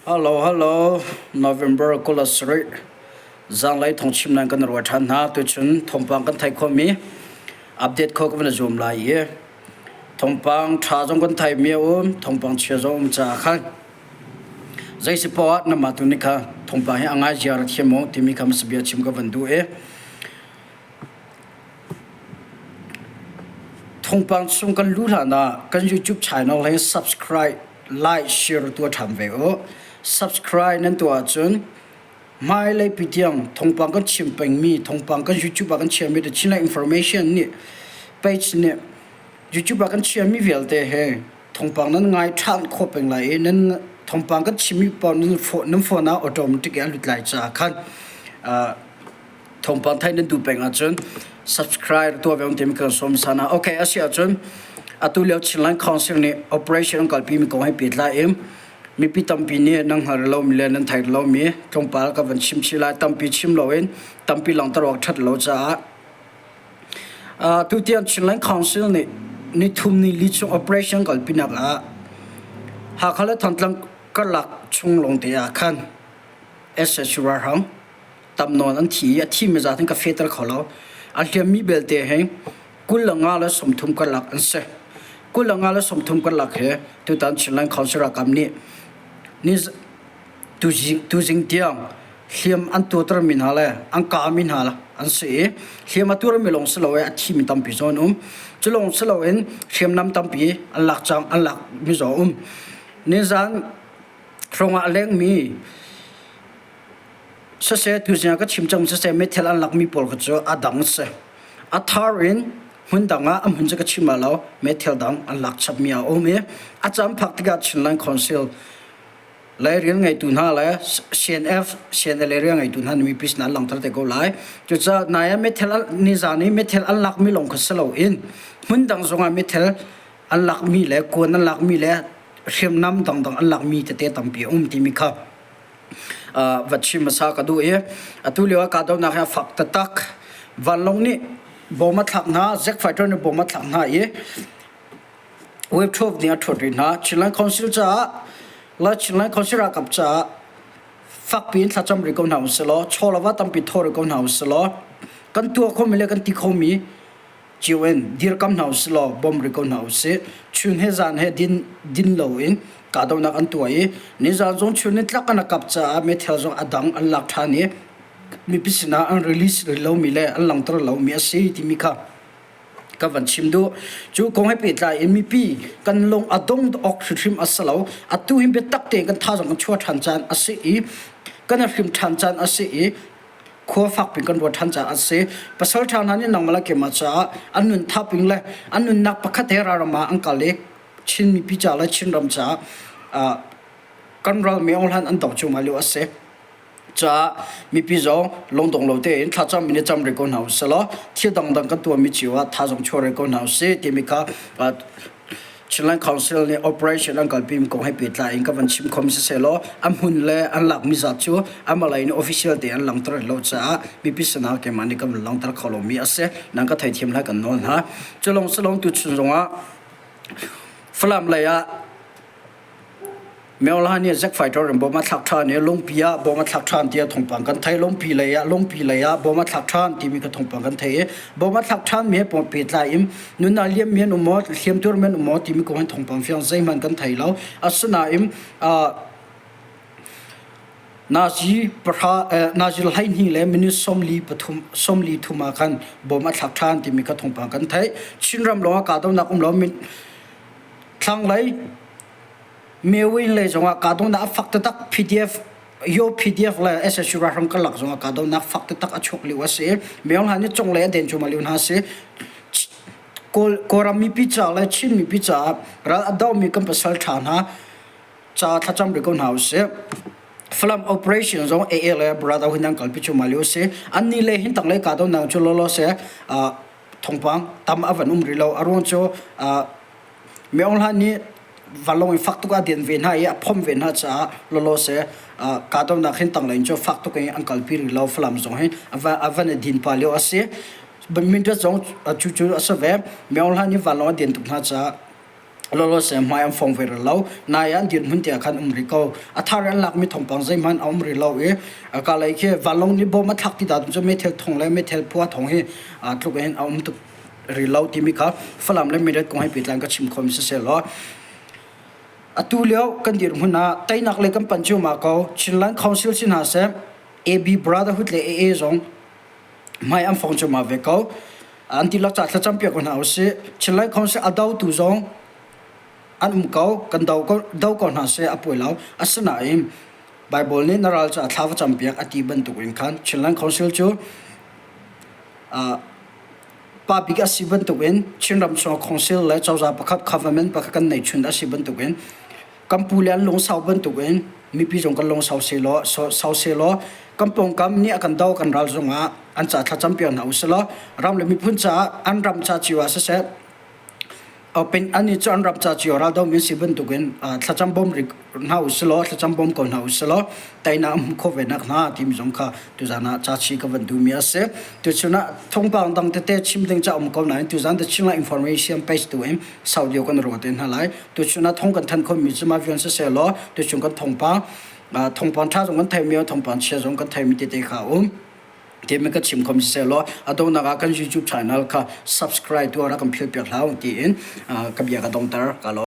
Hello, hello. November 27 zanglei thawngchim nan kan ruai ṭhan hna. Tuchun thawngpang kan theih khawhmi update kho ka van zuam lai i thawngpang ṭha zong kan theimi a um, thawngpang chia zong um caah khan zei si poah ah namah tu nih kha thawngpang hi a ngai ziar a thiam maw timi kha hmasa bia chim ka van duh i Thawngpang chung kan luh hlan ah kan YouTube channel hi subscribe, like, share tuah ṭhan ve u. Subscribe nan tuah ahcun hmailei pi tiang thawngpang kan chim pengmi, thawngpang kan YouTube ah kan chiahmi the Chinland Information nih page nih YouTube ah kan chiahmi vialte he thawngpang nan ngai ṭhan khawh peng lai i nan thawngpang kan chimmi paoh nan phone ah automatic in a lut lai caah khan thawngpang theih nan duh peng ahcun subscribe tuah ve um tim kan sawm sana. Okay, a si ahcun atu lio Chinland Council nih operation an kalpi mi kong he pehtlai in mipi tampi nih nan hngal lomi le nan thei lomi tlawmpal ka van chim chih lai. Tampi chim loin tampi langhter awk ṭhat lo caah tutiang Chinland Council nih nithum ni li chung operation kalpinak ah Hakha le Thantlang karlak chung lawngte ah khan SSU ralhrang tam nawn an thi i a thimi zat hin ka fehter kho lo. A hliammi belte hi 25 le 30 karlak an si. 25 le 30 karlak hi tutan Chinland Council ralkap nih ni tuzing tiang hliam an tuartermi hna le an kahmi hna an si i hliam a tuarmi lawng si lo i a thimi tampi zong an um. Cu lawng si loin hriamnam tampi an lak cang an lakmi zong um. Nizan hrawng ah a lengmi Siseh tuzing ah ka chim cang siseh meithal an lakmi pawl kha cu a dang si. A thar in hmun dang ah a hmun cu ka chim ah lo meithal dang an lak chapmi a um i a caan phak tikah Chinland Council le rian ngeitu hna le CNF CNLA rian ngeitu hna nih mipi sinah an langhter te ko lai. Cucaah nai ah meithal nizaan i meithal an lakmi lawng kha si loin hmun dang zongah meithal an lakmi le kuan an lakmi le hriamnam dangdang an lakmi tete tampi a um timi kha va chim hmasa ka duh i atu lio ah kahdohnak hi a fak taktak. Vanlawng nih bom a thlak hna, jet fighter nih bom a thlak hna i wave 12 nih a ṭhuat rih hna. Chinland Council caah le Chinland Council ralkap caah fakpi in thlacam rih ko hna usih law chaw le va tampi thaw rih ko hna usih law kan tuah khomi le kan ti khomi cio in dirkam hna usih law bawm rih ko hna usih. Chun he zan he din din loin kahdohnak an tuah i nizan zong chun in tlak an kap caah meithal zong a dang an lak ṭhan i mipi sinah an release rih lomi le an langhter lomi a si timi kha ka van chim duh. Cu kong he pehtlai in mipi kan lung a dong awk hrimhrim a si lo. Atu hin biatak tein kan thazaang kan chuah ṭhan caan a si i kan i hrim ṭhan caan a si i khua fakpi kan ruat ṭhan caah a si. Pasal ṭha hna nih nangmah le keimah caah an nun thaping le an nunnak pakhat he ralram ah an kal i Chin mipi ca le Chinram caah kan ral Myo Hlan an doh cuahmah lio a si. Caah mipi zong lungdong lo tein thlacam in i cam rih ko hna usih law thil dangdang kan tuahmi cio ah thazaang chuah rih ko hna usih timi kha Chinland Council nih operation an kalpi mi kong he pehtlai in ka van chim khom sisehlaw a hmun le an lakmi zat cu amalei nih official te an langhter lo caah mipi sinah keimah nih kan van langhter kho lomi a si. Nan ka theithiam lai kan nawl hna. Culong silong tuchun zongah Falam lei ah Myohla nih Zack Fighter in bom a thlak ṭhan i lungpi ah bom a thlak ṭhan tiah thawngpang kan theih. Lungpi lei ah lungpi lei ah bom a thlak ṭhan timi kha thawngpang kan theih i bom a thlak ṭhanmi he pehtlai in nunnak liammi an um maw, hliamtuarmi an um maw timi kong hin thawngpang fiang zeihmanh kan thei lo. Asinain nazi pahra nazi 12 le minute 43 43 ah khan bom a thlak ṭhan timi kha thawngpang kan theih. Chinram lawng ah kahdohnak um lo thlanglei Mewin lei zongah kahdohnak a fak taktak PDF yo PDF le SSU ralhrang karlak zongah kahdohnak fak taktak a chuak lio a si. Myo hna nih cunglei a den cuahmah lio hna a si. Kawl Kawlram mipi ca le Chin mipi caah ral a domi kan pasal ṭha hna ca thlacam rih ko hna usih. Falam operation zong AA le Brother hin an kalpi cuahmah lio a si. Annih le hin tanglei kahdohnak cu lawlaw se thawngpang tam a van um rih lo. A ruang cu Myo Hla nih vanlawng in fak tuk a den ve hna i a phomh ve hna caah lawlaw seh kahdohnak hin tanglei in cu fak tuk in an kalpi rih lo Falam zong hi a van i din pah lio a si. Mindat zong cu cu a si ve. Myo Hla nih vanlawng a den tuk hna caah. Lolo se hmai an fong ve rih lo. Nai an dirhmun tiah khan um rih ko. A thar an lakmi thawngpang zeihmanh a um rih lo i ka lei khi vanlawng nih bom a thlak ti dah cu meithal thong le meithal phua thong hi tluk in a um tuk rih lo timi kha Falam le Mindat kong he pehtlai ka chim khomi siseh law atu lio kan dirhmun ah teinak le kan pan ciammau ko. Chinland Council si hna seh, AB Brotherhood le AA zong hmai an fong ciammau ve ko. An tilak ca thlacam piak ko hna usih. Chinland Council a dotu zong an um ko, kan do ko, do ko hna seh a puai lo. Asinain Bible nih na ral caah thla va cam piak a ti bantuk in khan Chinland Council cu pa bik a si bantukin Chinram chung council le cozah pakhat government pakhat kan neih chun a si bantukin kan pu le an lungsau bantukin mipi zong kan lungsau selaw sau selaw kan pawngkam nih a kan do kan ral zongah an ca thlacam piak hna usih ram le miphun caah an ram ca cio ah siseh Open ani cu an ram ca cio ral do mi si bantukin thlacam bawm ri hna usih law thlacam bawm ko hna usih law teinak hmu kho ve nak hna timi zong kha tuzan ah ca chi ka van duhmi a si. Tuchun ah thawngpang dang tete chim ding ca um ko nain tuzan the Chinland Information page tu in sau deuh kan ruah te hna lai. Tuchun ah thong kan than khomi cu ma vian siseh law tuchun kan thawngpang thawngpang ṭha zong kan theimi thawngpang chia zong kan theimi tete kha um. Timi ka chim khom siseh law a donghnak ah kan YouTube channel kha subscribe tu rak kan phil piak hlah tiin ka bia ka dongter ka lawm.